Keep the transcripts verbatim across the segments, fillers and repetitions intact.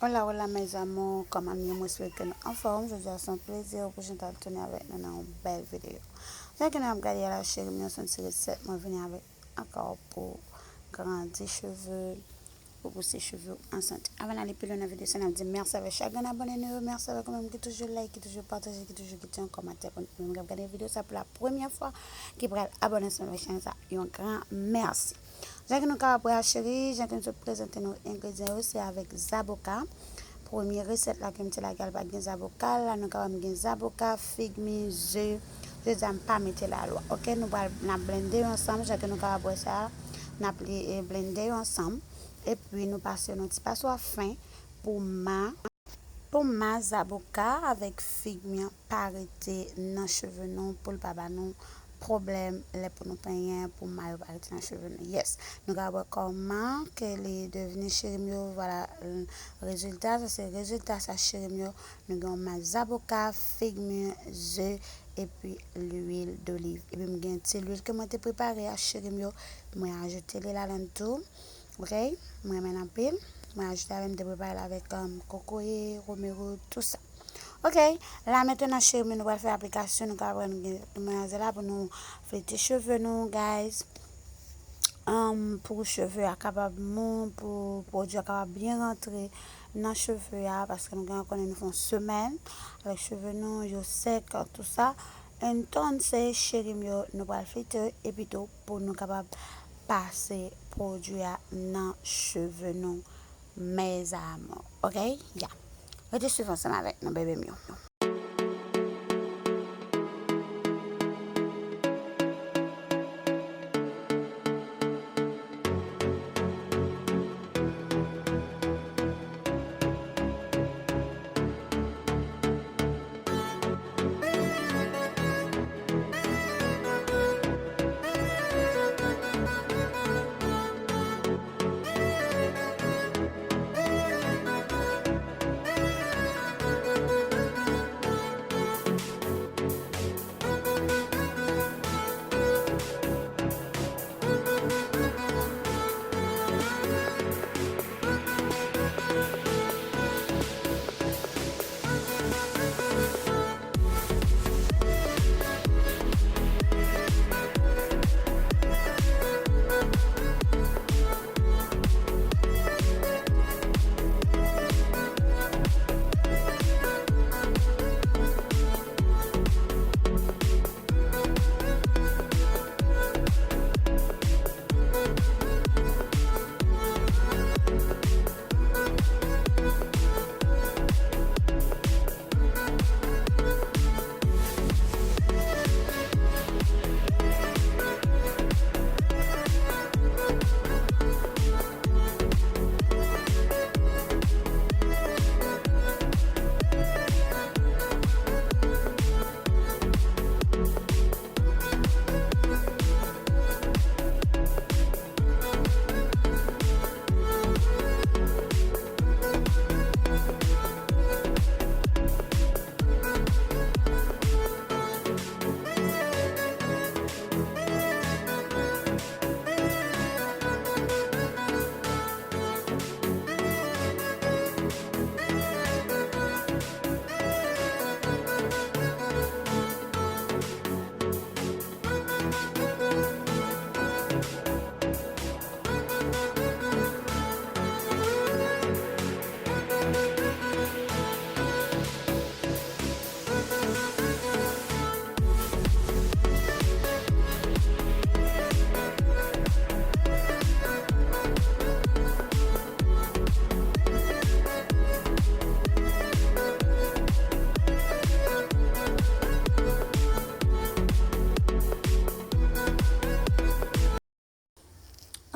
Hola, hola, mes amours, kòman nou ye? Mwen espere ke nou anfòm. Jodi a se yon plezi pou Chantal tounen avèk nou nan yon bèl videyo. Jan ke nou ap gade a la, cheri m, yon ti resèt mwen vini avèk ankò pou grandi cheve, pou pouse cheve w an sante. Avan n ale pi lwen nan videyo sa, n ap di mèsi avèk chak grenn abòne nou yo, mèsi avèk ou menm ki toujou like, ki toujou pataje, ki toujou kite yon kòmantè pou nou menm k ap gade videyo sa pou la premyè fwa, ki pral abòne ansanm avèk chanèl sa, yon gran mèsi. Jan ke nou kapab wè a, cheri, jan ke nou sot prezante nou engredyan yo, se avèk zaboka. Premye resèt la ke m te lage a, l pa t gen zaboka. La, nou kapab gen zaboka, fig mi, ze. Jodi a, m pa mete lalwa. Oke, nou pral, n ap blende yo ansanm, jan ke nou kapab wè sa a. N ap li, e, blende yo ansanm. Epi, nou pase yo nan ti paswa fen pou ma. Pou ma zaboka avèk fig mi an pa rete nan cheve nou, pou l pa ba nou pwoblèm lè pou nou penyen, pou ma yo pa rete nan cheve nou. Yes, nou ka wè kòman ke li devni, cheri m yo, vwala, rezilta, sa se rezilta sa, cheri m yo. Nou gen yon ma zaboka, fig mi, ze, epi lwil doliv. Epi m gen ti lwil ke mwen te prepare a, cheri m yo, mwen ajoute li ladan tou. Oke, mwen renmen l anpil. Mwen ajoute avè m te prepare l avèk, um, kokoye, romero, tou sa. Oke, la mentenan, cheri m yo, nou pral fè aplikasyon, nou ka pran, nou gen manzè la pou nou flite cheve nou, guys. Um, pou cheve a kapab mou, pou pwodui a kapab byen rantre nan cheve a, paske nou gen konnen nou fè yon semèn avèk cheve nou, yo sèk, tou sa. Entonces, cheri m yo, nou pral flite, epi tou, pou nou kapab pase pwodui a nan cheve nou, mes amours. Oke? Ya. Rete swiv ansanm avèk nou, bebe m yo.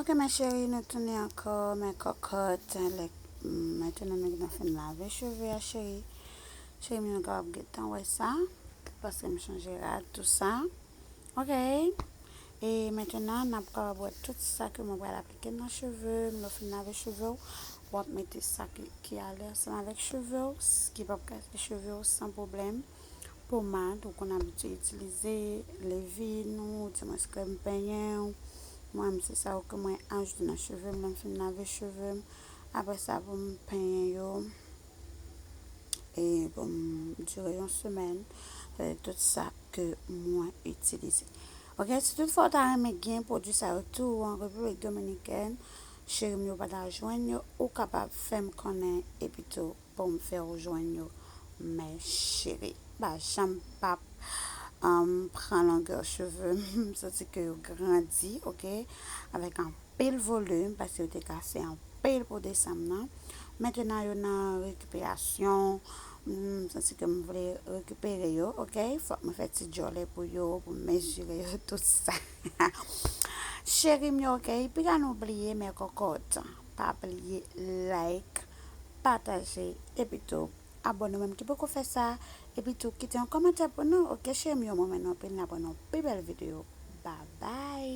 Ok, mes chéries, nou tounen ankò, mes cocottes. Lè, mentenan nou gentan fin lave cheve a, cheri. Cheri m, nou kapab gentan wè sa, paske m chanje rad, tou sa. Ok. E mentenan, n ap kapab wè tout sa ke mwen pral aplike nan cheve m. Lè w fin lave cheve w, w ap mete sa ki, ki ale ansanm avèk cheve w, s-, ki p ap kase cheve w san pwoblèm. Pomad, ou konn abitye itilize, leave-in ou, dimwens krèm penyen w. Mwen menm, se sa yo ke mwen ajoute nan cheve m lè m fin lave cheve m. Apre sa, pou m penyen yo, e pou m dire yon semèn, se tout sa ke mwen itilize. Ok, si toutfwa w ta renmen gen pwodui sa yo tou an Repiblik Dominikèn, cheri m, yo pa ta jwenn yo, ou kapab fè m konnen, epi tou pou m fè w jwenn yo, mè cheri. Pa janm p ap um, pran longè cheve m, m santi ke yo grandi, ok, avèk anpil volim, paske yo te kase anpil pou desanm nan. Mentnan yo nan rekiperasyon, m santi ke m vle rekipere yo, ok, fòk mwen fè ti djòlè pou yo, pou m mezire yo, tout sa. Cheri m yo, ok, piga nou bliye, mè kòkòt, pa bliye like, pataje, epi tou abòne w menm ki poko fè sa, epi tou kite yon kòmantè pou nou, ok, cheri m yo, mwen renmen nou anpil, n ap wè nan yon pi bèl videyo. Babay.